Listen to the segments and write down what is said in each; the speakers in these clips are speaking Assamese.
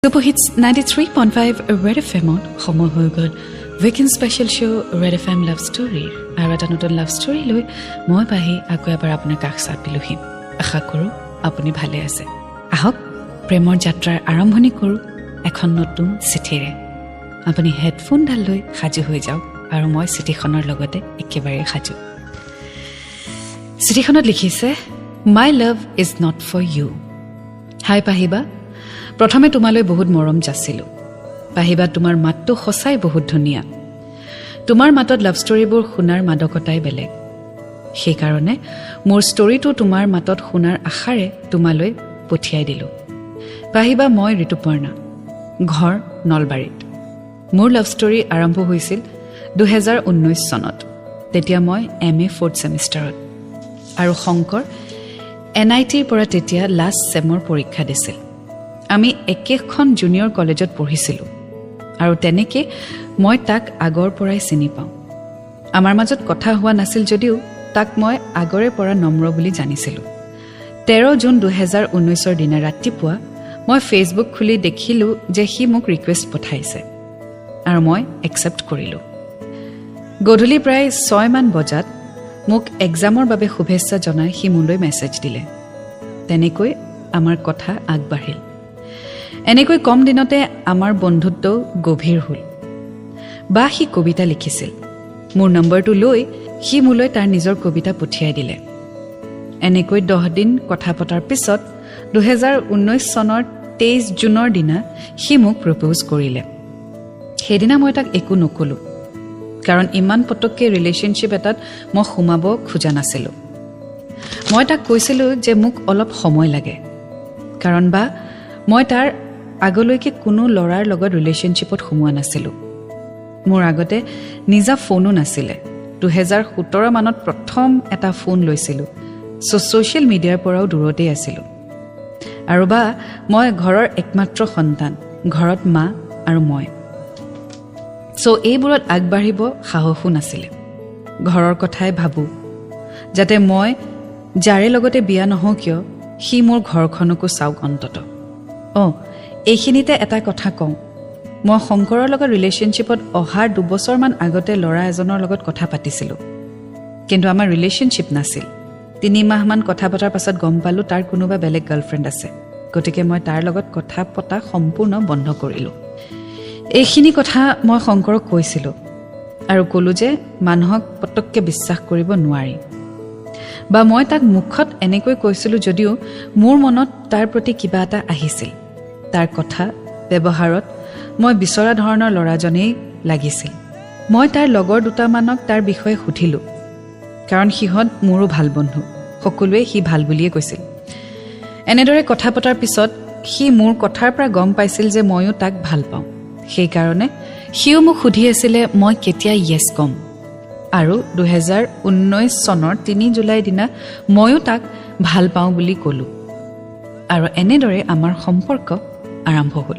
Super Hits 93.5 Red এফ এমত সময় হৈ গ'ল weekend special show Red FM Love ষ্টৰীৰ। আৰু এটা নতুন লাভ ষ্টৰী লৈ মই পাহি আকৌ এবাৰ আপোনাৰ কাষ চাপিলোহি। আশা কৰোঁ আপুনি ভালে আছে। আহক, প্ৰেমৰ যাত্ৰাৰ আৰম্ভণি কৰোঁ এখন নতুন চিঠিৰে। আপুনি হেডফোনডাল লৈ সাজু হৈ যাওক আৰু মই চিঠিখনৰ লগতে একেবাৰে সাজু। চিঠিখনত লিখিছে, "My love is not for you." হাই পাহিবা, প্ৰথমে তোমালৈ বহুত মৰম যাচিলোঁ। পাহিবা, তোমাৰ মাতটো সঁচাই বহুত ধুনীয়া। তোমাৰ মাতত লাভ ষ্টৰীবোৰ শুনাৰ মাদকতাই বেলেগ। সেইকাৰণে মোৰ ষ্টৰীটো তোমাৰ মাতত শুনাৰ আশাৰে তোমালৈ পঠিয়াই দিলোঁ। পাহিবা, মই ঋতুপৰ্ণা, ঘৰ নলবাৰীত। মোৰ লাভ ষ্টৰী আৰম্ভ হৈছিল 2019 চনত। তেতিয়া মই এম এ ফ'ৰ্থ ছেমিষ্টাৰত আৰু শংকৰ এন আই টিৰ পৰা তেতিয়া লাষ্ট ছেমৰ পৰীক্ষা দিছিল। আমি একেখন জুনিয়ৰ কলেজত পঢ়িছিলোঁ আৰু তেনেকৈ মই তাক আগৰ পৰাই চিনি পাওঁ। আমাৰ মাজত কথা হোৱা নাছিল যদিও তাক মই আগৰে পৰা নম্ৰ বুলি জানিছিলোঁ। 13 জুন 2019ৰ দিনা ৰাতিপুৱা মই ফেচবুক খুলি দেখিলোঁ যে সি মোক ৰিকুৱেষ্ট পঠাইছে আৰু মই একচেপ্ট কৰিলোঁ। গধূলি প্ৰায় 6মান বজাত মোক এক্সামৰ বাবে শুভেচ্ছা জনাই সি মোলৈ মেছেজ দিলে। তেনেকৈ আমাৰ কথা আগবাঢ়িল। এনেকৈ কম দিনতে আমাৰ বন্ধুত্ব গভীৰ হ'ল। বা সি কবিতা লিখিছিল। মোৰ নম্বৰটো লৈ সি মোলৈ তাৰ নিজৰ কবিতা পঠিয়াই দিলে। এনেকৈ 10 দিন কথা পতাৰ পিছত 2019 চনৰ 23 জুনৰ দিনা সি মোক প্ৰপ'জ কৰিলে। সেইদিনা মই তাক একো নক'লোঁ, কাৰণ ইমান পটককৈ ৰিলেশ্যনশ্বিপ এটাত মই সোমাব খোজা নাছিলোঁ। মই তাক কৈছিলোঁ যে মোক অলপ সময় লাগে, কাৰণ বা মই তাৰ আগলৈকে কোনো ল'ৰাৰ লগত ৰিলেশ্যনশ্বিপত সোমোৱা নাছিলোঁ। মোৰ আগতে নিজা ফোনো নাছিলে। 2017 মানত প্ৰথম এটা ফোন লৈছিলোঁ। চ' ছ'চিয়েল মিডিয়াৰ পৰাও দূৰতেই আছিলোঁ। আৰু বা মই ঘৰৰ একমাত্ৰ সন্তান, ঘৰত মা আৰু মই। চ' এইবোৰত আগবাঢ়িব সাহসো নাছিলে। ঘৰৰ কথাই ভাবোঁ, যাতে মই যাৰে লগতে বিয়া নহওঁ কিয়, সি মোৰ ঘৰখনকো চাওক অন্তত। অঁ, এইখিনিতে এটা কথা কওঁ। মই শংকৰৰ লগত ৰিলেশ্যনশ্বিপত অহাৰ দুবছৰমান আগতে ল'ৰা এজনৰ লগত কথা পাতিছিলোঁ, কিন্তু আমাৰ ৰিলেশ্যনশ্বিপ নাছিল। 3 মাহমান কথা পতাৰ পাছত গম পালোঁ তাৰ কোনোবা বেলেগ গাৰ্লফ্ৰেণ্ড আছে। গতিকে মই তাৰ লগত কথা পতা সম্পূৰ্ণ বন্ধ কৰিলোঁ। এইখিনি কথা মই শংকৰক কৈছিলোঁ আৰু ক'লোঁ যে মানুহক পটককৈ বিশ্বাস কৰিব নোৱাৰি। বা মই তাক মুখত এনেকৈ কৈছিলোঁ যদিও মোৰ মনত তাৰ প্ৰতি কিবা এটা আহিছিল। তাৰ কথা ব্যৱহাৰত মই বিচৰা ধৰণৰ ল'ৰাজনেই লাগিছিল। মই তাৰ লগৰ দুটামানক তাৰ বিষয়ে সুধিলোঁ, কাৰণ সিহঁত মোৰো ভাল বন্ধু। সকলোৱে সি ভাল বুলিয়ে কৈছিল। এনেদৰে কথা পতাৰ পিছত সি মোৰ কথাৰ পৰা গম পাইছিল যে ময়ো তাক ভাল পাওঁ। সেইকাৰণে সিও মোক সুধি আছিলে মই কেতিয়া য়েছ ক'ম। আৰু 2019 চনৰ 3 জুলাইৰ দিনা ময়ো তাক ভাল পাওঁ বুলি ক'লোঁ আৰু এনেদৰে আমাৰ সম্পৰ্ক আৰম্ভ হ'ল।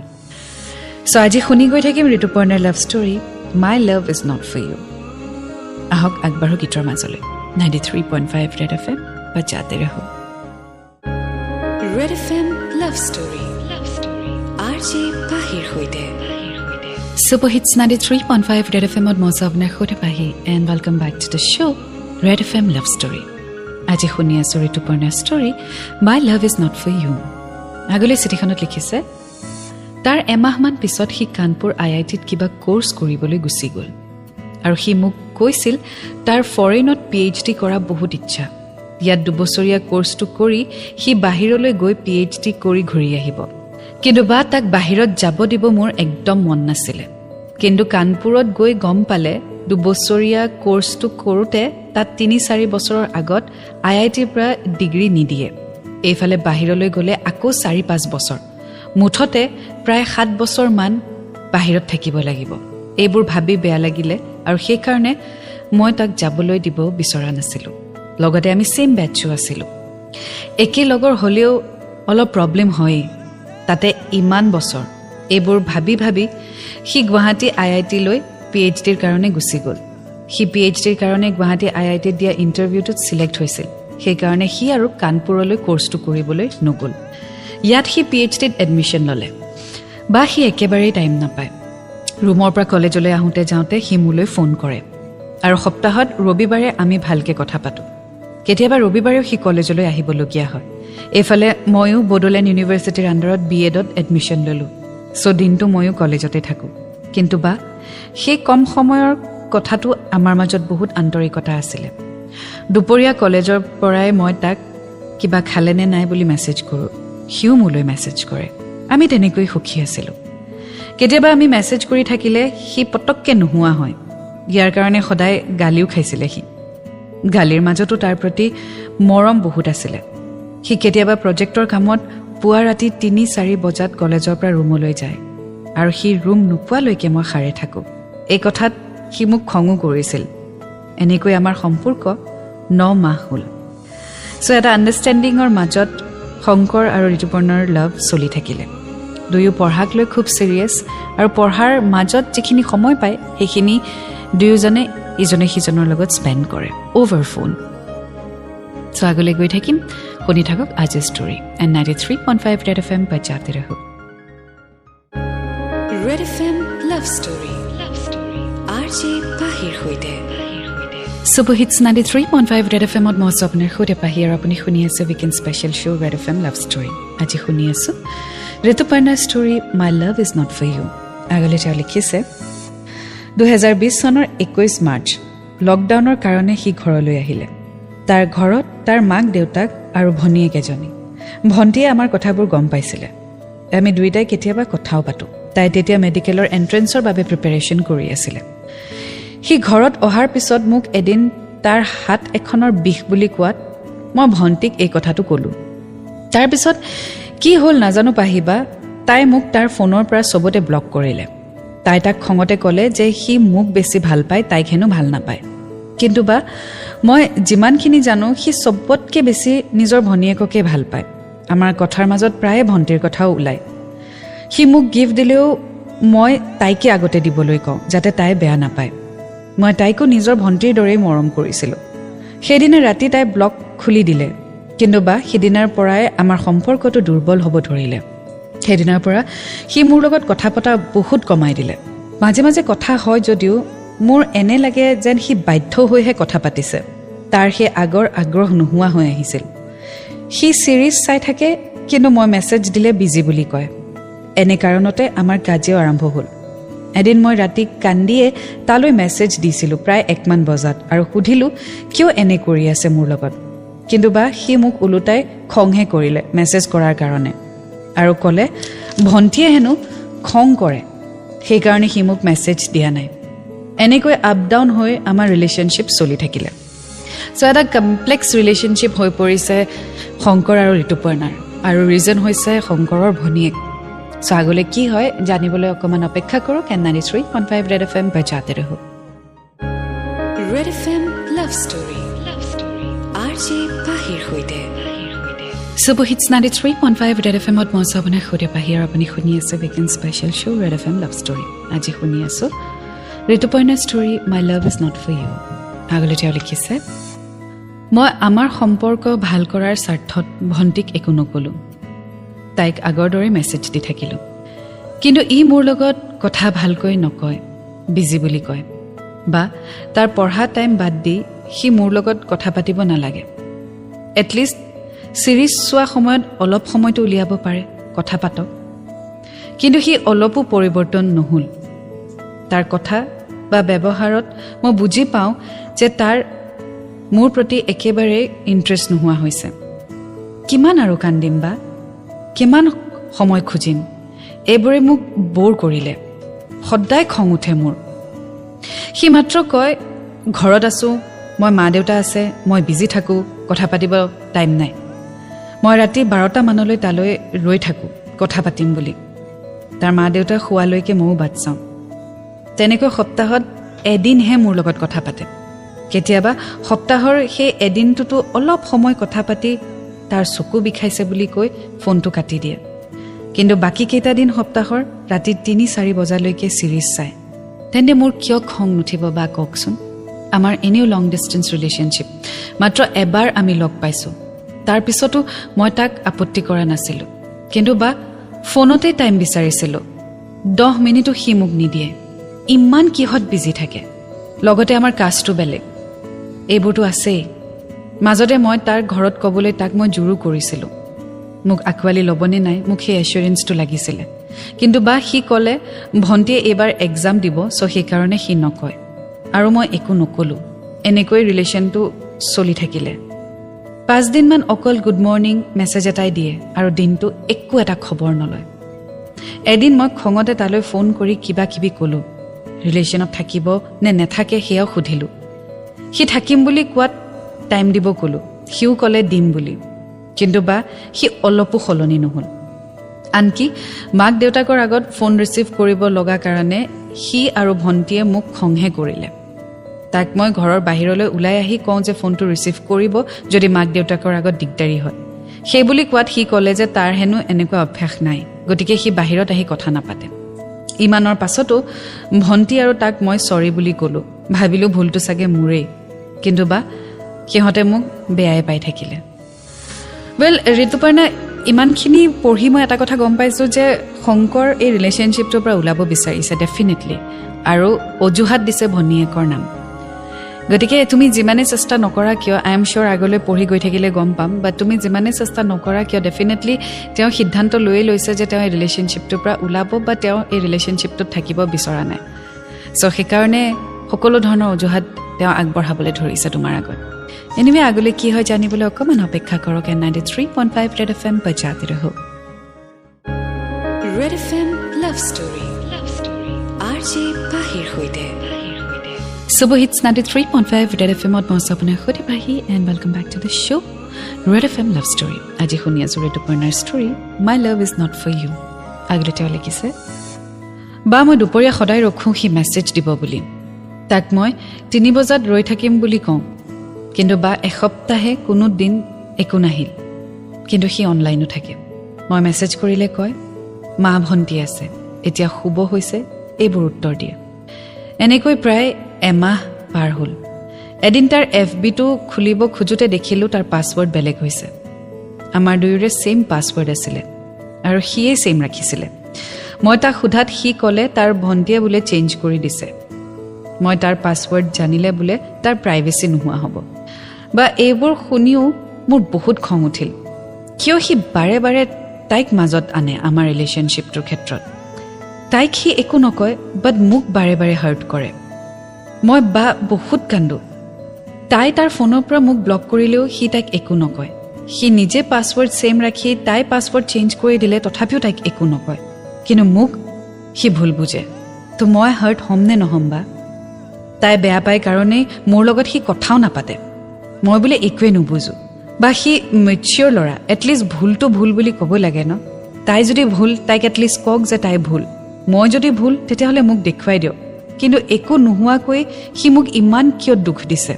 চ' আজি শুনি গৈ থাকিম ঋতুপৰ্ণাৰ love story, "My love is not for you." আহক, আগবাঢ়ো গীতৰ মাজলৈ। 93.5 Red FM बजाते रहो। Red FM Love Story, love story, RJ পাহিৰ সৈতে। Super Hits 93.5 Red এফ এমত মই আছোঁ আপোনাৰ সৈতে পাহি and welcome back to the show Red FM Love Story। আজি শুনি আছোঁ ঋতুপৰ্ণাৰ story, "My love is not for you." আগলৈ চিঠিখনত লিখিছে, তাৰ এমাহমান পিছত সি কানপুৰ আই আই টিত কিবা কোৰ্চ কৰিবলৈ গুচি গ'ল আৰু সি মোক কৈছিল তাৰ ফৰেইনত পি এইচ ডি কৰা বহুত ইচ্ছা। ইয়াত দুবছৰীয়া কোৰ্চটো কৰি সি বাহিৰলৈ গৈ পি এইচ ডি কৰি ঘূৰি আহিব। কিন্তু বা তাক বাহিৰত যাব দিব মোৰ একদম মন নাছিলে। কিন্তু কানপুৰত গৈ গম পালে দুবছৰীয়া কোৰ্চটো কৰোঁতে তাত 3-4 বছৰৰ আগত আই আই টিৰ পৰা ডিগ্ৰী নিদিয়ে। এইফালে বাহিৰলৈ গ'লে আকৌ 4-5 বছৰ, মুঠতে প্ৰায় 7 বছৰমান বাহিৰত থাকিব লাগিব। এইবোৰ ভাবি বেয়া লাগিলে আৰু সেইকাৰণে মই তাক যাবলৈ দিব বিচৰা নাছিলোঁ। লগতে আমি ছেইম বেটছো আছিলোঁ। একে লগৰ হ'লেও অলপ প্ৰব্লেম হয়েই, তাতে ইমান বছৰ। এইবোৰ ভাবি ভাবি সি গুৱাহাটী আই আই টিলৈ পি এইচ ডিৰ কাৰণে গুচি গ'ল। সি পি এইচ ডিৰ কাৰণে গুৱাহাটী আই আই টিত দিয়া ইণ্টাৰভিউটোত চিলেক্ট হৈছিল। সেইকাৰণে সি আৰু কানপুৰলৈ কোৰ্চটো কৰিবলৈ নগ'ল। ইয়াত সি পি এইচ ডিত এডমিশ্যন ল'লে। বা সি একেবাৰেই টাইম নাপায়। ৰুমৰ পৰা কলেজলৈ আহোঁতে যাওঁতে সি মোলৈ ফোন কৰে আৰু সপ্তাহত ৰবিবাৰে আমি ভালকৈ কথা পাতোঁ। কেতিয়াবা ৰবিবাৰেও সি কলেজলৈ আহিবলগীয়া হয়। এইফালে ময়ো বডোলেণ্ড ইউনিভাৰ্চিটিৰ আণ্ডাৰত বি এডত এডমিশ্যন ল'লোঁ, চ' দিনটো ময়ো কলেজতে থাকোঁ। কিন্তু বা সেই কম সময়ৰ কথাটো আমাৰ মাজত বহুত আন্তৰিকতা আছিলে। দুপৰীয়া কলেজৰ পৰাই মই তাক কিবা খালেনে নাই বুলি মেছেজ কৰোঁ, সিও মোলৈ মেছেজ কৰে। আমি তেনেকৈ সুখী আছিলোঁ। কেতিয়াবা আমি মেছেজ কৰি থাকিলে সি পটককৈ নোহোৱা হয়। ইয়াৰ কাৰণে সদায় গালিও খাইছিলে সি। গালিৰ মাজতো তাৰ প্ৰতি মৰম বহুত আছিলে। সি কেতিয়াবা প্ৰজেক্টৰ কামত পুৱা ৰাতি 3-4 বজাত কলেজৰ পৰা ৰুমলৈ যায় আৰু সি ৰুম নোপোৱালৈকে মই সাৰে থাকোঁ। এই কথাত সি মোক খঙো কৰিছিল। এনেকৈ আমাৰ সম্পৰ্ক 9 মাহ হ'ল। চ' এটা আণ্ডাৰষ্টেণ্ডিঙৰ মাজত শংকৰ আৰু ঋতুপৰ্ণৰ লাভ চলি থাকিলে। দুয়ো পঢ়াক লৈ খুব ছিৰিয়াছ আৰু পঢ়াৰ মাজত যিখিনি সময় পায় সেইখিনি দুয়োজনে ইজনে সিজনৰ লগত স্পেণ্ড কৰে অ'ভাৰ ফোন। চ' আগলৈ গৈ থাকিম, শুনি থাকক আজিৰ story and 93.5 Red FM बजाते रहो। Red FM love story, love story, RJ পাহিৰ সৈতে। Super hits 93.5 red F এমত মই আছোঁ আপোনাৰ সৈতে পাহি আৰু আপুনি শুনি আছে weekend special show Red FM love story। আজি শুনি আছোঁ ঋতুপৰ্ণাৰ story my love is not for you। আগলৈ তেওঁ লিখিছে, 2020 চনৰ 21 মাৰ্চ লকডাউনৰ কাৰণে সি ঘৰলৈ আহিলে। তাৰ ঘৰত তাৰ মাক দেউতাক আৰু ভনীয়েক এজনী। ভণ্টীয়ে আমাৰ কথাবোৰ গম পাইছিলে। আমি দুয়োটাই কেতিয়াবা কথাও পাতোঁ। তাই তেতিয়া মেডিকেলৰ এণ্ট্ৰেঞ্চৰ বাবে প্ৰিপেৰেশ্যন কৰি আছিলে। সি ঘৰত অহাৰ পিছত মোক এদিন তাৰ হাত এখনৰ বিষ বুলি কোৱাত মই ভণ্টীক এই কথাটো ক'লোঁ। তাৰপিছত কি হ'ল নাজানো পাহিবা, তাই মোক তাৰ ফোনৰ পৰা চবতে ব্লক কৰিলে। তাই তাক খঙতে ক'লে যে সি মোক বেছি ভাল পায়, তাইক হেনো ভাল নাপায়। কিন্তু বা মই যিমানখিনি জানো সি চবতকৈ বেছি নিজৰ ভনীয়েককে ভাল পায়। আমাৰ কথাৰ মাজত প্ৰায়ে ভণ্টীৰ কথাও ওলায়। সি মোক গিফ্ট দিলেও মই তাইকে আগতে দিবলৈ কওঁ যাতে তাই বেয়া নাপায়। মই তাইকো নিজৰ ভণ্টীৰ দৰেই মৰম কৰিছিলোঁ। সেইদিনা ৰাতি তাই ব্লক খুলি দিলে, কিন্তু বা সিদিনাৰ পৰাই আমাৰ সম্পৰ্কটো দুৰ্বল হ'ব ধৰিলে। সেইদিনাৰ পৰা সি মোৰ লগত কথা পতা বহুত কমাই দিলে। মাজে মাজে কথা হয় যদিও মোৰ এনে লাগে যেন সি বাধ্য হৈহে কথা পাতিছে। তাৰ সেই আগৰ আগ্ৰহ নোহোৱা হৈ আহিছিল। সি ছিৰিজ চাই থাকে, কিন্তু মই মেছেজ দিলে বিজি বুলি কয়। এনে কাৰণতে আমাৰ কাজিয়াও আৰম্ভ হ'ল। এদিন মই ৰাতি কান্দিয়ে তালৈ মেছেজ দিছিলোঁ প্ৰায় 1মান বজাত আৰু সুধিলোঁ কিয় এনে কৰি আছে মোৰ লগত। কিন্তু বা সি মোক ওলোটাই খংহে কৰিলে মেছেজ কৰাৰ কাৰণে আৰু ক'লে ভণ্টীয়ে হেনো খং কৰে, সেইকাৰণে সি মোক মেছেজ দিয়া নাই। এনেকৈ আপ ডাউন হৈ আমাৰ ৰিলেশ্যনশ্বিপ চলি থাকিলে। চ' এটা কমপ্লেক্স ৰিলেশ্যনশ্বিপ হৈ পৰিছে শংকৰ আৰু ঋতুপৰ্ণাৰ আৰু ৰিজন হৈছে শংকৰৰ ভনীয়েক। চ' আগলৈ কি হয় জানিবলৈ অকণমান অপেক্ষা কৰক and 93.5 Red FM बजाते रहो। Red FM love story, love story, RJ পাহিৰ সৈতে। Super hits 93.5 red F এমত মই আছোঁ আপোনাৰ সৈতে পাহি আৰু আপুনি শুনি আছে weekend special show Red FM love story। আজি শুনি আছোঁ ঋতুপৰ্ণাৰ story my love is not for you। আগলৈ তেওঁ লিখিছে, মই আমাৰ সম্পৰ্ক ভাল কৰাৰ স্বাৰ্থত ভণ্টীক একো নক'লোঁ। তাইক আগৰ দৰে মেছেজ দি থাকিলোঁ, কিন্তু ই মোৰ লগত কথা ভালকৈ নকয়, বিজি বুলি কয় বা তাৰ পঢ়া টাইম বাদ দি সি মোৰ লগত কথা পাতিব নালাগে। এটলিষ্ট ছিৰিজ চোৱা সময়ত অলপ সময়টো উলিয়াব পাৰে, কথা পাতক। কিন্তু সি অলপো পৰিৱৰ্তন নহ'ল। তাৰ কথা বা ব্যৱহাৰত মই বুজি পাওঁ যে তাৰ মোৰ প্ৰতি একেবাৰেই ইণ্টাৰেষ্ট নোহোৱা হৈছে। কিমান আৰু কান্দিম বা কিমান সময় খুজিম? এইবোৰে মোক ব'ৰ কৰিলে। সদায় খং উঠে মোৰ। সি মাত্ৰ কয়, ঘৰত আছোঁ মই, মা দেউতা আছে, মই বিজি থাকোঁ, কথা পাতিব টাইম নাই। মই ৰাতি 12টা মানলৈ তালৈ ৰৈ থাকোঁ কথা পাতিম বুলি। তাৰ মা দেউতা শোৱালৈকে ময়ো বাট চাওঁ। তেনেকৈ সপ্তাহত এদিনহে মোৰ লগত কথা পাতে। কেতিয়াবা সপ্তাহৰ সেই এদিনটোতো অলপ সময় কথা পাতি তাৰ চকু বিষাইছে বুলি কৈ ফোনটো কাটি দিয়ে। কিন্তু বাকী কেইটা দিন সপ্তাহৰ ৰাতি 3-4 বজালৈকে ছিৰিজ চায়। তেন্তে মোৰ কিয় খং নুঠিব বা কওকচোন? আমাৰ এনেও লং ডিষ্টেঞ্চ ৰিলেশ্যনশ্বিপ, মাত্ৰ এবাৰ আমি লগ পাইছোঁ। তাৰপিছতো মই তাক আপত্তি কৰা নাছিলোঁ, কিন্তু বা ফোনতেই টাইম বিচাৰিছিলোঁ। 10 মিনিটো সি মোক নিদিয়ে। ইমান কিহত বিজি থাকে? লগতে আমাৰ কাষ্টটো বেলেগ, এইবোৰতো আছেই। মাজতে মই তাৰ ঘৰত ক'বলৈ তাক মই জোৰো কৰিছিলোঁ। মোক আঁকোৱালি ল'বনে নাই, মোক সেই এচুৰেঞ্চটো লাগিছিলে। কিন্তু বা সি ক'লে ভণ্টিয়ে এইবাৰ এক্সাম দিব, চ' সেইকাৰণে সি নকয় আৰু মই একো নক'লোঁ। এনেকৈ ৰিলেশ্যনটো চলি থাকিলে। 5 দিনমান অকল গুড মৰ্ণিং মেছেজ এটাই দিয়ে আৰু দিনটো একো এটা খবৰ নলয়। এদিন মই খঙতে তালৈ ফোন কৰি কিবা কিবি ক'লোঁ। ৰিলেশ্যনত থাকিব নে নাথাকে সেয়াও সুধিলোঁ। সি থাকিম বুলি কোৱাত টাইম দিব ক'লোঁ। সিও ক'লে দিম বুলি। কিন্তু বা সি অলপো সলনি নহ'ল। আনকি মাক দেউতাকৰ আগত ফোন ৰিচিভ কৰিব লগা কাৰণে সি আৰু ভণ্টিয়ে মোক খংহে কৰিলে। তাক মই ঘৰৰ বাহিৰলৈ ওলাই আহি কওঁ যে ফোনটো ৰিচিভ কৰিব যদি মাক দেউতাকৰ আগত দিগদাৰী হয়। সেই বুলি কোৱাত সি ক'লে যে তাৰ হেনো এনেকুৱা অভ্যাস নাই, গতিকে সি বাহিৰত আহি কথা নাপাতে। ইমানৰ পাছতো ভণ্টি আৰু তাক মই চৰি বুলি ক'লোঁ। ভাবিলোঁ ভুলটো চাগে মোৰেই। কিন্তু বা সিহঁতে মোক বেয়াই পাই থাকিলে। ৱেল ঋতুপৰ্ণা, ইমানখিনি পঢ়ি মই এটা কথা গম পাইছোঁ যে শংকৰ এই ৰিলেশ্যনশ্বিপটোৰ পৰা ওলাব বিচাৰিছে ডেফিনেটলি আৰু অজুহাত দিছে ভনীয়েকৰ নাম। গতিকে তুমি যিমানে চেষ্টা নকৰা কিয়, I am চিয়'ৰ আগলৈ পঢ়ি গৈ থাকিলে গম পাম, বাট তুমি যিমানে চেষ্টা নকৰা কিয়, ডেফিনেটলি তেওঁ সিদ্ধান্ত লৈয়ে লৈছে যে তেওঁ এই ৰিলেশ্যনশ্বিপটোৰ পৰা ওলাব বা তেওঁ এই ৰিলেশ্যনশ্বিপটোত থাকিব বিচৰা নাই। চ' সেইকাৰণে সকলো ধৰণৰ অজুহাত তেওঁ আগবঢ়াবলৈ ধৰিছে তোমাৰ আগত। এনিৱে, আগলৈ কি হয় জানিবলৈ অকণমান অপেক্ষা কৰক and 93.5 Red FM बजाते रहो। Red FM love story, love story, RJ পাহিৰ সৈতে। Super Hits 93.5 Red এফ এমত মই আছোঁ আপোনাৰ সৈতে পাহি and welcome back to the show, Red FM Love Story। আজি শুনি আছোঁ ঋতুপৰ্ণাৰ story, "My love is not for you"। আগলৈ তেওঁ লিখিছে, বা মই দুপৰীয়া সদায় ৰখোঁ সি মেছেজ দিব বুলি। তাক মই 3 বজাত ৰৈ থাকিম বুলি কওঁ। কিন্তু বা এসপ্তাহে কোনো দিন একো নাহিল। কিন্তু সি অনলাইনো থাকে। মই মেছেজ কৰিলে কয় মা ভণ্টি আছে, এতিয়া শুব হৈছে, এইবোৰ উত্তৰ দিয়ে। এনেকৈ প্ৰায় এমাহ পাৰ হ'ল। এদিন তাৰ এফ বিটো খুলিব খোজোঁতে দেখিলোঁ তাৰ পাছৱৰ্ড বেলেগ হৈছে। আমাৰ দুয়োৰে ছেইম পাছৱৰ্ড আছিলে আৰু সিয়েই ছেইম ৰাখিছিলে। মই তাক সোধাত সি ক'লে তাৰ ভণ্টিয়ে বোলে চেঞ্জ কৰি দিছে। মই তাৰ পাছৱৰ্ড জানিলে বোলে তাৰ প্ৰাইভেচি নোহোৱা হ'ব। বা এইবোৰ শুনিও মোৰ বহুত খং উঠিল। কিয় সি বাৰে বাৰে তাইক মাজত আনে আমাৰ ৰিলেশ্যনশ্বিপটোৰ ক্ষেত্ৰত? তাইক সি একো নকয়, বাট মোক বাৰে বাৰে হাৰ্ট কৰে। মই বা বহুত কান্দো। তাই তাৰ ফোনৰ পৰা মোক ব্লক কৰিলেও সি তাইক একো নকয়। সি নিজে পাছৱৰ্ড ছেইম ৰাখি তাই পাছৱৰ্ড চেঞ্জ কৰি দিলে, তথাপিও তাইক একো নকয়। কিন্তু মোক সি ভুল বুজে। তো মই হাৰ্ট হ'ম নে নহ'ম বা? তাই বেয়া পায় কাৰণেই মোৰ লগত সি কথাও নাপাতে। মই বোলে একোৱে নুবুজো। বা সি মেচিয়ৰ ল'ৰা, এটলিষ্ট ভুলটো ভুল বুলি ক'ব লাগে ন? তাই যদি ভুল, তাইক এটলিষ্ট কওক যে তাই ভুল। মই যদি ভুল, তেতিয়াহ'লে মোক দেখুৱাই দিয়ক। কিন্তু একো নোহোৱাকৈ সি মোক ইমান কিয় দুখ দিছে?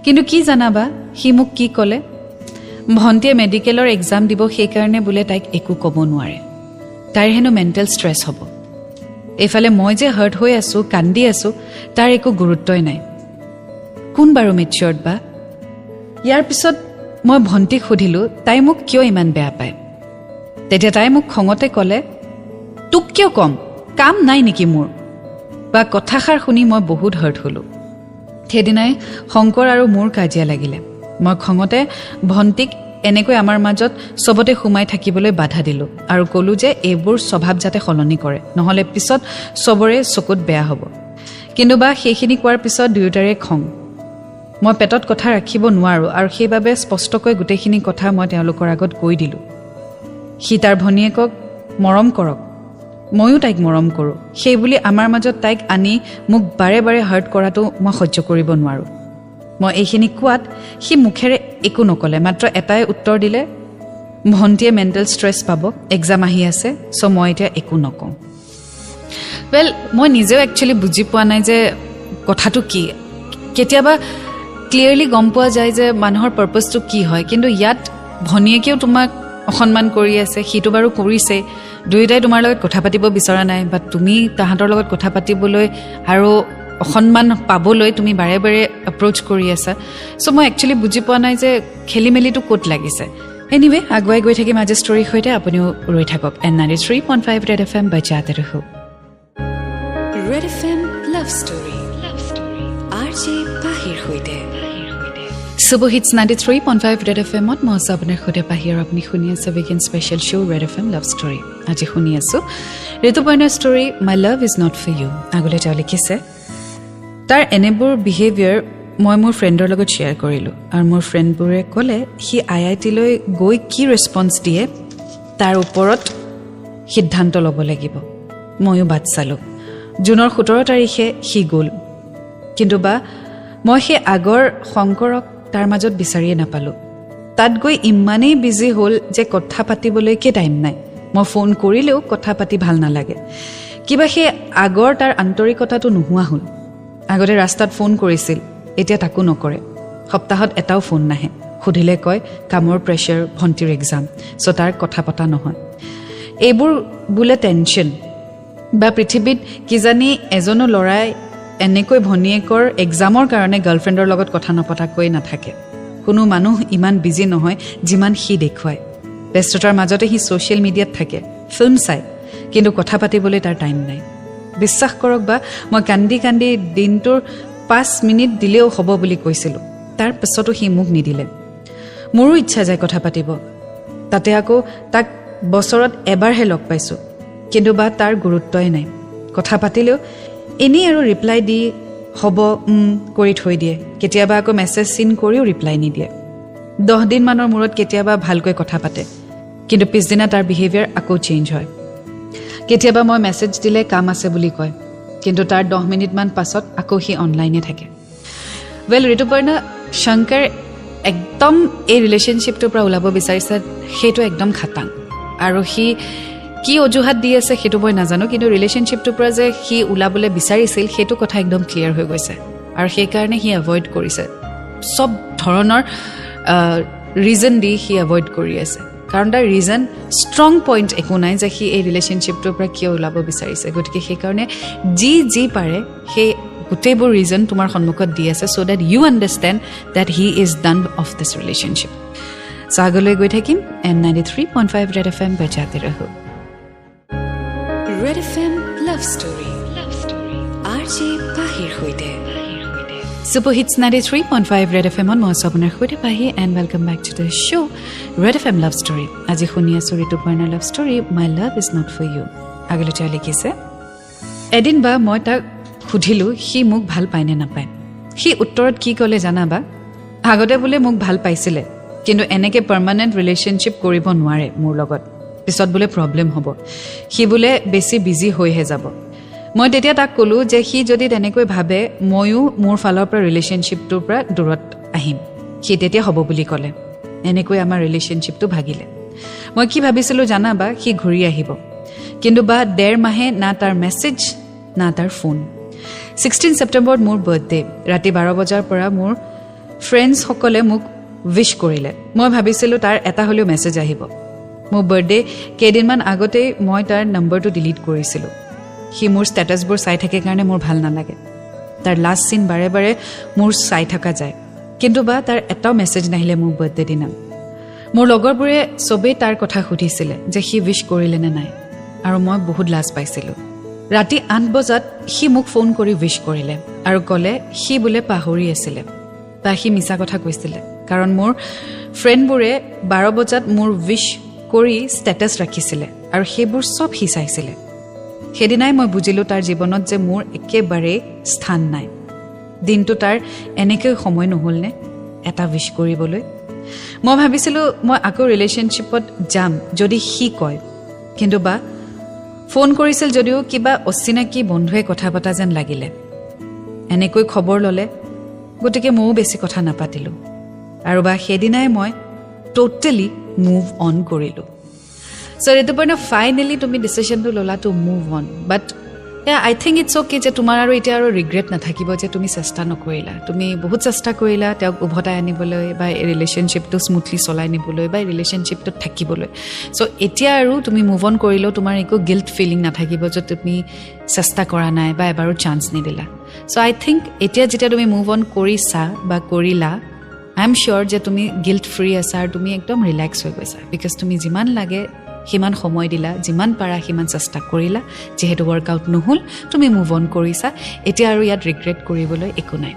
কিন্তু কি জানাবা, সি মোক কি ক'লে? ভণ্টিয়ে মেডিকেলৰ এক্সাম দিব, সেইকাৰণে বোলে তাইক একো ক'ব নোৱাৰে, তাইৰ হেনো মেণ্টেল ষ্ট্ৰেছ হ'ব। এইফালে মই যে হাৰ্ট হৈ আছোঁ, কান্দি আছোঁ, তাৰ একো গুৰুত্বই নাই। কোন বাৰু মেচিয়ৰ্ড বা? ইয়াৰ পিছত মই ভণ্টিক সুধিলোঁ তাই মোক কিয় ইমান বেয়া পায়। তেতিয়া তাই মোক খঙতে ক'লে, "তোক কিয় ক'ম, কাম নাই নেকি মোৰ?" বা কথাষাৰ শুনি মই বহুত হাৰ্ট হ'লোঁ। সেইদিনাই শংকৰ আৰু মোৰ কাজিয়া লাগিলে। মই খঙতে ভণ্টিক এনেকৈ আমাৰ মাজত চবতে সোমাই থাকিবলৈ বাধা দিলোঁ আৰু ক'লোঁ যে এইবোৰ স্বভাৱ যাতে সলনি কৰে, নহ'লে পিছত চবৰে চকুত বেয়া হ'ব। কিন্তু বা সেইখিনি কোৱাৰ পিছত দুয়োটাৰে খং। মই পেটত কথা ৰাখিব নোৱাৰোঁ আৰু সেইবাবে স্পষ্টকৈ গোটেইখিনি কথা মই তেওঁলোকৰ আগত কৈ দিলোঁ। সি তাৰ ভনীয়েকক মৰম কৰক, ময়ো তাইক মৰম কৰোঁ। সেইবুলি আমাৰ মাজত তাইক আনি মোক বাৰে বাৰে হাৰ্ট কৰাটো মই সহ্য কৰিব নোৱাৰোঁ। মই এইখিনি কোৱাত সি মুখেৰে একো নক'লে, মাত্ৰ এটাই উত্তৰ দিলে, ভণ্টিয়ে মেণ্টেল ষ্ট্ৰেছ পাব, এক্সাম আহি আছে, চ' মই এতিয়া একো নকওঁ। ৱেল, মই নিজেও একচুৱেলি বুজি পোৱা নাই যে কথাটো কি। কেতিয়াবা ক্লিয়াৰলি গম পোৱা যায় যে মানুহৰ পাৰ্পজটো কি হয়। কিন্তু ইয়াত ভনীয়েকেও তোমাক অসন্মান কৰি আছে, সিটো বাৰু কৰিছেই। দুয়োটাই তোমাৰ লগত কথা পাতিব বিচৰা নাই, বা তুমি তাহাঁতৰ লগত কথা পাতিবলৈ আৰু অসন্মান পাবলৈ তুমি বাৰে বাৰে এপ্ৰ'চ কৰি আছা। চ' মই একচুৱেলি বুজি পোৱা নাই যে খেলি মেলিটো ক'ত লাগিছে। এনিৱে, আগুৱাই গৈ থাকিম আজি ষ্টৰীৰ সৈতে। আপুনিও ৰৈ থাকক and 93.5 Red FM बजाते रहो। Red FM love story, love story, RJ পাহিৰ সৈতে। Super Hits 93.5 Red FMত মই আছোঁ আপোনাৰ সৈতে পাহি আৰু আপুনি শুনি আছে weekend special show Red FM love story। আজি শুনি আছোঁ ঋতুপৰ্ণাৰ story, "My love is not for you"। আগলৈ তেওঁ লিখিছে, তাৰ এনেবোৰ বিহেভিয়াৰ মই মোৰ ফ্ৰেণ্ডৰ লগত শ্বেয়াৰ কৰিলোঁ আৰু মোৰ ফ্ৰেণ্ডবোৰে ক'লে সি আইআইটিলৈ গৈ কি ৰেচপন্স দিয়ে তাৰ ওপৰত সিদ্ধান্ত ল'ব লাগিব। ময়ো বাট চালোঁ। জুনৰ 17 তাৰিখে সি গ'ল। কিন্তু বা, মই সেই আগৰ শংকৰক তাৰ মাজত বিচাৰিয়ে নাপালোঁ। তাত গৈ ইমানেই বিজি হ'ল যে কথা পাতিবলৈকে টাইম নাই। মই ফোন কৰিলেও কথা পাতি ভাল নালাগে। কিবা সেই আগৰ তাৰ আন্তৰিকতাটো নোহোৱা হ'ল। আগতে ৰাস্তাত ফোন কৰিছিল, এতিয়া তাকো নকৰে। সপ্তাহত এটাও ফোন নাহে। সুধিলে কয় কামৰ প্ৰেছাৰ, ভণ্টিৰ এক্সাম, চ' তাৰ কথা পতা নহয়। এইবোৰ বোলে টেনশ্যন। বা, পৃথিৱীত কিজানি এজনো ল'ৰাই এনেকৈ ভনীয়েকৰ এক্সামৰ কাৰণে গাৰ্লফ্ৰেণ্ডৰ লগত কথা নপতাকৈ নাথাকে। কোনো মানুহ ইমান বিজি নহয় যিমান সি দেখুৱায়। ব্যস্ততাৰ মাজতে সি ছ'চিয়েল মিডিয়াত থাকে, ফিল্ম চায়, কিন্তু কথা পাতিবলৈ তাৰ টাইম নাই। বিশ্বাস কৰক বা, মই কান্দি কান্দি দিনটোৰ 5 মিনিট দিলেও হ'ব বুলি কৈছিলোঁ। তাৰ পিছতো সি মোক নিদিলে। মোৰো ইচ্ছা যায় কথা পাতিব। তাতে আকৌ তাক বছৰত এবাৰহে লগ পাইছোঁ। কিন্তু বা, তাৰ গুৰুত্বই নাই। কথা পাতিলেও এনেই আৰু ৰিপ্লাই দি হ'ব কৰি থৈ দিয়ে। কেতিয়াবা আকৌ মেছেজ চিন কৰিও ৰিপ্লাই নিদিয়ে। 10 দিনমানৰ মূৰত কেতিয়াবা ভালকৈ কথা পাতে, কিন্তু পিছদিনা তাৰ বিহেভিয়াৰ আকৌ চেঞ্জ হয়। কেতিয়াবা মই মেছেজ দিলে কাম আছে বুলি কয়, কিন্তু তাৰ 10 মিনিটমান পাছত আকৌ সি অনলাইনে থাকে। ৱেল ঋতুপৰ্ণা, শংকৰ একদম এই ৰিলেশ্যনশ্বিপটোৰ পৰা ওলাব বিচাৰিছে, সেইটো একদম খাটাং। আৰু সি কি অজুহাত দি আছে সেইটো মই নাজানো, কিন্তু ৰিলেশ্যনশ্বিপটোৰ পৰা যে সি ওলাবলৈ বিচাৰিছিল সেইটো কথা একদম ক্লিয়াৰ হৈ গৈছে। আৰু সেইকাৰণে সি এভইড কৰিছে। চব ধৰণৰ ৰিজন দি সি এভইড কৰি আছে, কাৰণ তাৰ ৰিজন ষ্ট্ৰং পইণ্ট একো নাই যে সি এই ৰিলেশ্যনশ্বিপটোৰ পৰা কিয় ওলাব বিচাৰিছে। গতিকে সেইকাৰণে যি যি পাৰে সেই গোটেইবোৰ ৰিজন তোমাৰ সন্মুখত দি আছে, so that you understand that he is done of this relationship. So আগলৈ গৈ থাকিম and 93.5 Red FM बजाते रहो। Red FM love story, love story, RJ পাহিৰ সৈতে। Super Hits 93.5 Red FMত মই আছোঁ আপোনাৰ সৈতে পাহি and welcome back to the show Red FM love story। আজি শুনি আছোঁ ঋতুপৰ্ণাৰ love story, "My love is not for you"। আগলৈ তেওঁ লিখিছে, এদিন বা মই তাক সুধিলোঁ সি মোক ভাল পায় নে নাপায়। সি উত্তৰত কি ক'লে জানা বা? আগতে বোলে মোক ভাল পাইছিলে, কিন্তু এনেকৈ পাৰ্মানেণ্ট ৰিলেশ্যনশ্বিপ কৰিব নোৱাৰে মোৰ লগত, পিছত বোলে প্ৰব্লেম হ'ব, সি বোলে বেছি বিজি হৈহে যাব। মই তেতিয়া তাক ক'লোঁ যে সি যদি তেনেকৈ ভাবে, ময়ো মোৰ ফালৰ পৰা ৰিলেশ্যনশ্বিপটোৰ পৰা দূৰত আহিম। সি তেতিয়া হ'ব বুলি ক'লে। এনেকৈ আমাৰ ৰিলেশ্যনশ্বিপটো ভাগিলে। মই কি ভাবিছিলোঁ জানা বা? সি ঘূৰি আহিব। কিন্তু বা, ডেৰ মাহে না তাৰ মেছেজ না তাৰ ফোন। 16 ছেপ্টেম্বৰত মোৰ বাৰ্থডে। ৰাতি 12 বজাৰ পৰা মোৰ ফ্ৰেণ্ডছসকলে মোক উইচ কৰিলে। মই ভাবিছিলোঁ তাৰ এটা হ'লেও মেছেজ আহিব। মোৰ বাৰ্থডে কেইদিনমান আগতেই মই তাৰ নম্বৰটো ডিলিট কৰিছিলোঁ। সি মোৰ ষ্টেটাছবোৰ চাই থাকে কাৰণে মোৰ ভাল নালাগে। তাৰ লাষ্ট চিন বাৰে বাৰে মোৰ চাই থকা যায়। কিন্তু বা, তাৰ এটাও মেছেজ নাহিলে মোৰ বাৰ্থডে দিনা। মোৰ লগৰবোৰে চবেই তাৰ কথা সুধিছিলে যে সি উইচ কৰিলে নে নাই, আৰু মই বহুত লাজ পাইছিলোঁ। ৰাতি 8 বজাত সি মোক ফোন কৰি উইচ কৰিলে আৰু ক'লে সি বোলে পাহৰি আছিলে। বা, সি মিছা কথা কৈছিলে, কাৰণ মোৰ ফ্ৰেণ্ডবোৰে 12 বজাত মোৰ উইচ কৰি ষ্টেটাছ ৰাখিছিলে আৰু সেইবোৰ চব সি চাইছিলে। সেইদিনাই মই বুজিলোঁ তাৰ জীৱনত যে মোৰ একেবাৰেই স্থান নাই। দিনটো তাৰ এনেকৈ সময় নহ'লনে এটা উইচ কৰিবলৈ? মই ভাবিছিলোঁ মই আকৌ ৰিলেশ্যনশ্বিপত যাম যদি সি কয়। কিন্তু বা, ফোন কৰিছিল যদিও কিবা অচিনাকি বন্ধুৱে কথা পতা যেন লাগিলে। এনেকৈ খবৰ ল'লে, গতিকে ময়ো বেছি কথা নাপাতিলোঁ। আৰু বা, সেইদিনাই মই ট'টেলি মুভ অন কৰিলোঁ। চ' ঋতুপৰ্ণা, ফাইনেলি তুমি ডিচিশ্যনটো ল'লা to move on, but I think it's okay যে তোমাৰ আৰু এতিয়া আৰু ৰিগ্ৰেট নাথাকিব যে তুমি চেষ্টা নকৰিলা। তুমি বহুত চেষ্টা কৰিলা তেওঁক উভতাই আনিবলৈ বা এই ৰিলেশ্যনশ্বিপটো স্মুথলি চলাই নিবলৈ বা এই ৰিলেশ্যনশ্বিপটোত থাকিবলৈ। চ' এতিয়া আৰু তুমি মুভ অন কৰিলেও তোমাৰ একো গিল্ট ফিলিং নাথাকিব যে তুমি চেষ্টা কৰা নাই বা এবাৰো চান্স নিদিলা। চ' আই থিংক এতিয়া যেতিয়া তুমি মুভ অন কৰিছা বা কৰিলা, I am চিয়'ৰ যে তুমি গিল্ট ফ্ৰী আছা আৰু তুমি একদম ৰিলেক্স হৈ গৈছা, because তুমি যিমান লাগে সিমান সময় দিলা, যিমান পাৰা সিমান চেষ্টা কৰিলা। যিহেতু ৱৰ্কআউট নহ'ল, তুমি মুভ অন কৰিছা। এতিয়া আৰু ইয়াত ৰিগ্ৰেট কৰিবলৈ একো নাই।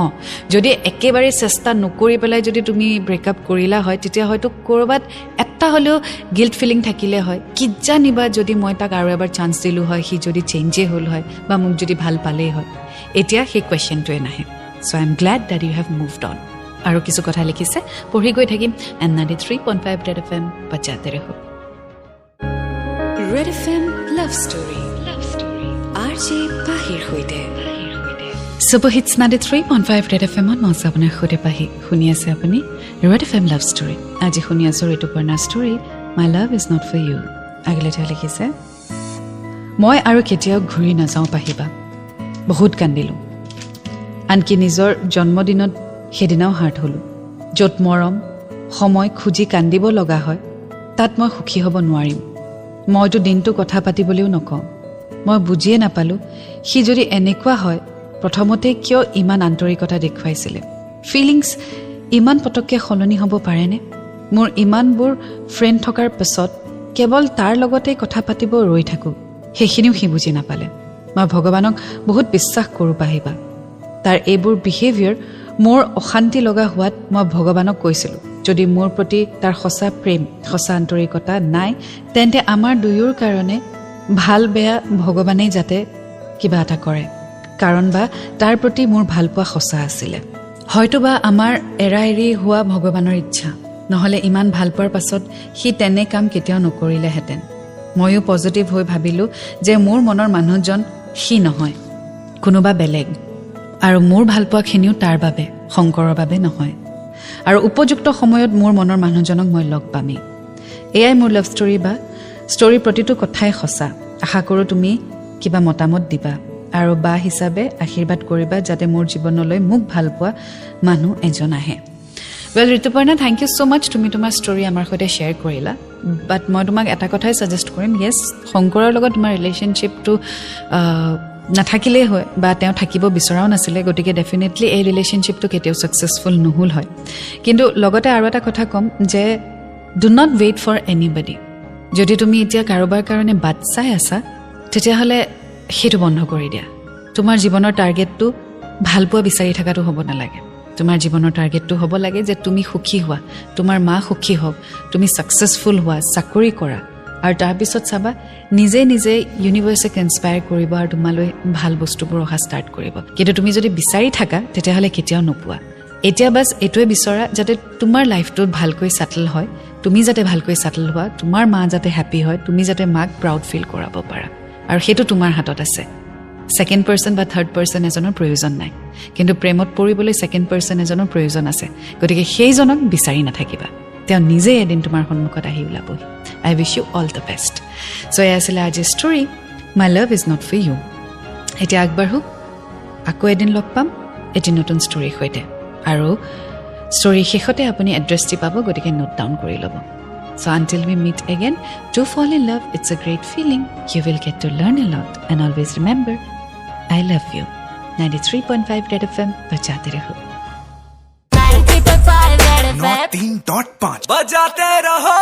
অঁ, যদি একেবাৰে চেষ্টা নকৰি পেলাই যদি তুমি ব্ৰেকআপ কৰিলা হয়, তেতিয়া হয়তো ক'ৰবাত এটা হ'লেও গিল্ট ফিলিং থাকিলে হয়, কিজানিবা যদি মই তাক আৰু এবাৰ চান্স দিলোঁ হয়, সি যদি চেঞ্জেই হ'ল হয় বা মোক যদি ভাল পালেই হয়। এতিয়া সেই কুৱেশ্যনটোৱে নাহে। So I am glad that you have moved on. আৰু কিছু কথা লিখিছে, পঢ়ি গৈ থাকিম and 93.5 Red FM बजाते रहो। Red FM love story, love story, RJ পাহিৰ সৈতে। Super hits 93.5 red F এমত মই আছোঁ আপোনাৰ সৈতে পাহি। শুনি আছে আপুনি Red F M love story. আজি শুনি আছোঁ ঋতুপৰ্ণাৰ story "My love is not for you"। আগলৈ তেওঁ লিখিছে, মই আৰু কেতিয়াও ঘূৰি নাযাওঁ পাহিবা। বহুত কান্দিলোঁ, আনকি নিজৰ জন্মদিনত সেইদিনাও হাৰ্ট হ'লোঁ। য'ত মৰম সময় খুজি কান্দিব লগা হয়, তাত মই সুখী হ'ব নোৱাৰিম। মইতো দিনটো কথা পাতিবলৈও নকওঁ। মই বুজিয়ে নাপালোঁ, সি যদি এনেকুৱা হয়, প্ৰথমতে কিয় ইমান আন্তৰিকতা দেখুৱাইছিলে? ফিলিংছ ইমান পটককৈ সলনি হ'ব পাৰেনে? মোৰ ইমানবোৰ ফ্ৰেণ্ড থকাৰ পাছত কেৱল তাৰ লগতে কথা পাতিব ৰৈ থাকোঁ, সেইখিনিও সি বুজি নাপালে। মই ভগৱানক বহুত বিশ্বাস কৰোঁ পাহিবা। তাৰ এইবোৰ বিহেভিয়াৰ মোৰ অশান্তি লগা হোৱাত মই ভগৱানক কৈছিলোঁ, যদি মোৰ প্ৰতি তাৰ সঁচা প্ৰেম, সঁচা আন্তৰিকতা নাই, তেন্তে আমাৰ দুয়োৰ কাৰণে ভাল বেয়া ভগৱানেই যাতে কিবা এটা কৰে। কাৰণ বা তাৰ প্ৰতি মোৰ ভালপোৱা সঁচা আছিলে। হয়তো বা আমাৰ এৰা এৰি হোৱা ভগৱানৰ ইচ্ছা, নহ'লে ইমান ভালপোৱাৰ পাছত সি তেনে কাম কেতিয়াও নকৰিলেহেঁতেন। ময়ো পজিটিভ হৈ ভাবিলোঁ যে মোৰ মনৰ মানুহজন সি নহয়, কোনোবা বেলেগ, আৰু মোৰ ভালপোৱাখিনিও তাৰ বাবে, শংকৰৰ বাবে নহয়, আৰু উপযুক্ত সময়ত মোৰ মনৰ মানুহজনক মই লগ পামেই। এয়াই মোৰ লাভ ষ্টৰী বা ষ্টৰীৰ প্ৰতিটো কথাই সঁচা। আশা কৰোঁ তুমি কিবা মতামত দিবা আৰু বা হিচাপে আশীৰ্বাদ কৰিবা, যাতে মোৰ জীৱনলৈ মোক ভালপোৱা মানুহ এজন আহে। Well Rituparna, thank you so much, তুমি তোমাৰ ষ্টৰী আমাৰ সৈতে শ্বেয়াৰ কৰিলা। বাট মই তোমাক এটা কথাই ছাজেষ্ট কৰিম। য়েছ, শংকৰৰ লগত তোমাৰ ৰিলেশ্যনশ্বিপটো নাথাকিলেই হয় বা তেওঁ থাকিব বিচৰাও নাছিলে, গতিকে ডেফিনেটলি এই ৰিলেশ্যনশ্বিপটো কেতিয়াও ছাকচেছফুল নহ'ল হয়। কিন্তু লগতে আৰু এটা কথা ক'ম যে do not wait for anybody. যদি তুমি এতিয়া কাৰোবাৰ কাৰণে বাট চাই আছা, তেতিয়াহ'লে সেইটো বন্ধ কৰি দিয়া। তোমাৰ জীৱনৰ টাৰ্গেটটো ভালপোৱা বিচাৰি থকাটো হ'ব নালাগে। তোমাৰ জীৱনৰ টাৰ্গেটটো হ'ব লাগে যে তুমি সুখী হোৱা, তোমাৰ মা সুখী হওক, তুমি ছাকচেছফুল হোৱা, চাকৰি কৰা, আৰু তাৰপিছত চাবা নিজে নিজে ইউনিভাৰ্ছে ইনস্পায়াৰ কৰিব আৰু তোমালৈ ভাল বস্তুবোৰ অহা ষ্টাৰ্ট কৰিব। কিন্তু তুমি যদি বিচাৰি থাকা, তেতিয়াহ'লে কেতিয়াও নোপোৱা। এতিয়া বাছ এইটোৱে বিচৰা যাতে তোমাৰ লাইফটোত ভালকৈ ছেটেল হয়, তুমি যাতে ভালকৈ ছেটেল হোৱা, তোমাৰ মা যাতে হেপ্পী হয়, তুমি যাতে মাক প্ৰাউড ফিল কৰাব পাৰা, আৰু সেইটো তোমাৰ হাতত আছে। ছেকেণ্ড পাৰ্চন বা থাৰ্ড পাৰ্চন এজনৰ প্ৰয়োজন নাই। কিন্তু প্ৰেমত পৰিবলৈ ছেকেণ্ড পাৰ্চন এজনৰ প্ৰয়োজন আছে। গতিকে সেইজনক বিচাৰি নাথাকিবা, তেওঁ নিজেই এদিন তোমাৰ সন্মুখত আহি ওলাবহি। I wish you all the best. So এয়া আছিলে আজিৰ story "My love is not for you"। এতিয়া আগবাঢ়ো, আকৌ এদিন লগ পাম এটি নতুন ষ্টৰীৰ সৈতে। আৰু ষ্টৰীৰ শেষতে আপুনি এড্ৰেছটি পাব, গতিকে নোট ডাউন কৰি ল'ব। So until we meet again, to fall in love, it's a great feeling. You will get to learn a lot, and always remember, I love you. 93.5 Red FM बजाते रहो। 93.5 Red नौ FM. 3.5 बजाते रहो।